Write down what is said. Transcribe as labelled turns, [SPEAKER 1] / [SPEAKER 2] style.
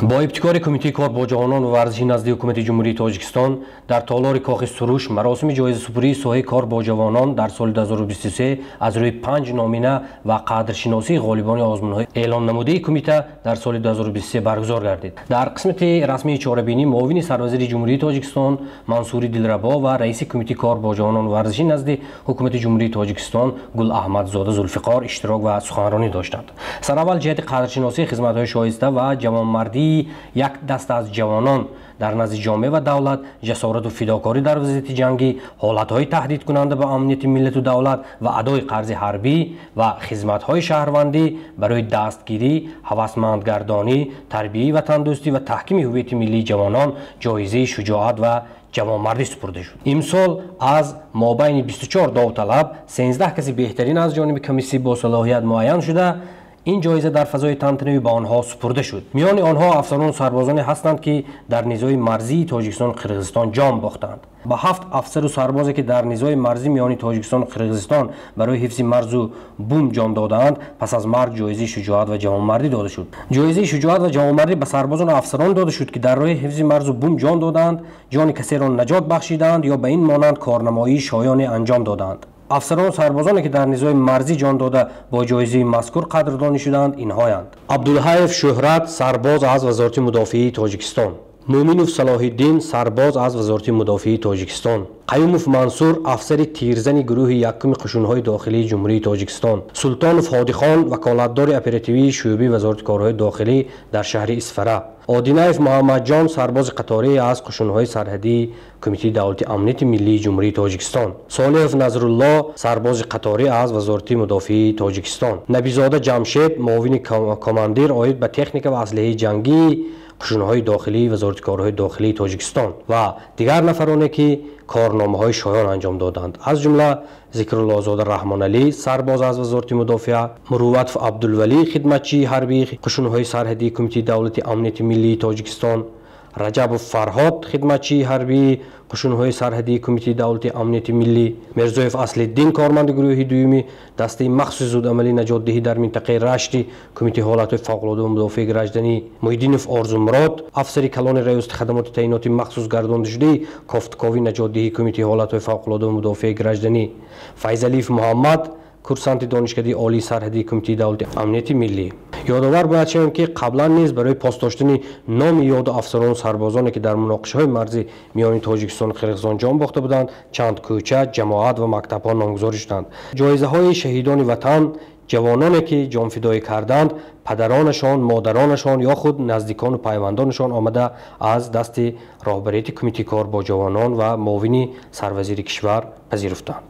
[SPEAKER 1] Бо ибтикори Кумитаи кор бо ҷавонон ва варзиши назди Ҳукумати Ҷумҳурии Тоҷикистон дар толори Кохи Суруш маросими ҷоизасупурии соҳаи кор бо ҷавонон дар соли 2023 аз рӯи 5 номина ва қадршиносии ғолибони озмунҳои эълоннамудаи кумита дар соли 2023 баргузор гардид. Дар қисмати расмии чорабинӣ муовини сарвазири Ҷумҳурии Тоҷикистон Мансури Дилрабо ва раиси Кумитаи кор бо ҷавонон ва варзиши назди Ҳукумати Ҷумҳурии Тоҷикистон Гул Аҳмадзода Зулфиқор иштирок ва суханронӣ доштанд. Сараввал ҷиҳати қадршиносии хизматҳои шоиста ва ҷавонмардии як даста аз ҷавонон дар назди ҷомеа ва давлат, ҷасорату фидокорӣ дар вазъияти ҷангӣ, ҳолатҳои таҳдидкунанда ба амнияти миллату давлат ва адои қарзи ҳарбӣ ва хизматҳои шаҳрвандӣ барои дастгирӣ, ҳавасмандгардонӣ, тарбияи ватандӯстӣ ва таҳкими ҳувияти миллии ҷавонон ҷоизаи шуҷоат ва ҷавонмардӣ супурда шуд. Имсол аз мобайни 24 довталаб 13 каси беҳтарин аз ҷониби комиссияи босалоҳият муайян шуда, ин ҷоиза дар фазои тантанавӣ ба онҳо супурда шуд. Миёни онҳо афсарону сарбозоне ҳастанд, ки дар низои марзии Тоҷикистону Қирғизистон ҷон бохтанд. Ба 7 афсару сарбозе, ки дар низои марзӣ миёни Тоҷикистону Қирғизистон барои ҳифзи марзу бум ҷон додаанд, пас аз марг ҷоизаи шуҷоат ва ҷавонмардӣ дода шуд. Ҷоизаи шуҷоат ва ҷавонмардӣ ба сарбозону афсарон дода шуд, ки дар роҳи ҳифзи марзу бум ҷон додаанд, ҷони касеро наҷот бахшидаанд ё ба ин монанд корнамоии шоёне анҷом додаанд. Афсарону сарбозоне, ки дар низои марзӣ ҷон дода бо ҷоизаи мазкур қадрдонӣ шудаанд, инҳоянд: Абдулҳаев Шӯҳрат, сарбоз аз Вазорати мудофиаи Тоҷикистон; Мӯминов Салоҳиддин, сарбоз аз Вазорати мудофиаи Тоҷикистон; Қаюмов Мансур, афсари тирзани гурӯҳи якуми қушунҳои дохилии Ҷумҳурии Тоҷикистон; Султонов Ҳодихон, ваколатдори оперативии шӯъбаи Вазорати корҳои дохилӣ дар шаҳри Исфара; Одинаев Муҳаммадҷон, сарбози қаторӣ аз қушунҳои сарҳадии Кумитаи давлати амнияти миллии Ҷумҳурии Тоҷикистон; Солиҳов Назрулло, сарбози қаторӣ аз Вазорати мудофиаи Тоҷикистон; Набизода Ҷамшед, муовини командир оид ба техника ва аслиҳаи ҷангии қушунҳои дохилии Вазорати корҳои дохилии Тоҷикистон ва дигар нафароне, ки корномаҳои шоён анҷом доданд, аз ҷумла Зикруллозода Раҳмоналӣ, сарбоз аз Вазорати мудофиа; Мурувватов Абдулвалӣ, хидматчии ҳарбии қушунҳои сарҳадии Кумитаи давлати амнияти миллии Тоҷикистон; Раҷабов Фарҳод, хидматчии ҳарбии қушунҳои сарҳадии Кумитаи давлати амнияти миллӣ; Мирзоев Аслиддин, корманди гурӯҳи дуюми дастаи махсуси зудамалии наҷотдиҳӣ дар минтақаи Рашти Кумитаи ҳолатҳои фавқулода ва мудофиаи гражданӣ; Муҳиддинов Орзумурод, афсари калони раёсати хадамоти таъиноти махсус гардондашудаи кофтукови наҷотдиҳии Кумитаи ҳолатҳои фавқулода ва мудофиаи гражданӣ; Файзалиев Муҳаммад, курсанти Донишкадаи олии сарҳадии Кумитаи давлати амнияти миллӣ. Ёдовар бояд шавем, ки қаблан низ барои пос доштани номи ёду афсарону сарбозоне, ки дар муноқишаҳои марзӣ миёни Тоҷикистону Қирғизистон ҷон бохта буданд, чанд кӯча, ҷамоат ва мактабҳо номгузорӣ шуданд. Ҷоизаҳои шаҳидони ватан ҷавононе, ки ҷонфидоӣ карданд, падаронашон, модаронашон ё худ наздикону пайвандонашон омада аз дасти роҳбарияти Кумитаи кор бо ҷавонон ва муовини сарвазири кишвар пазируфтанд.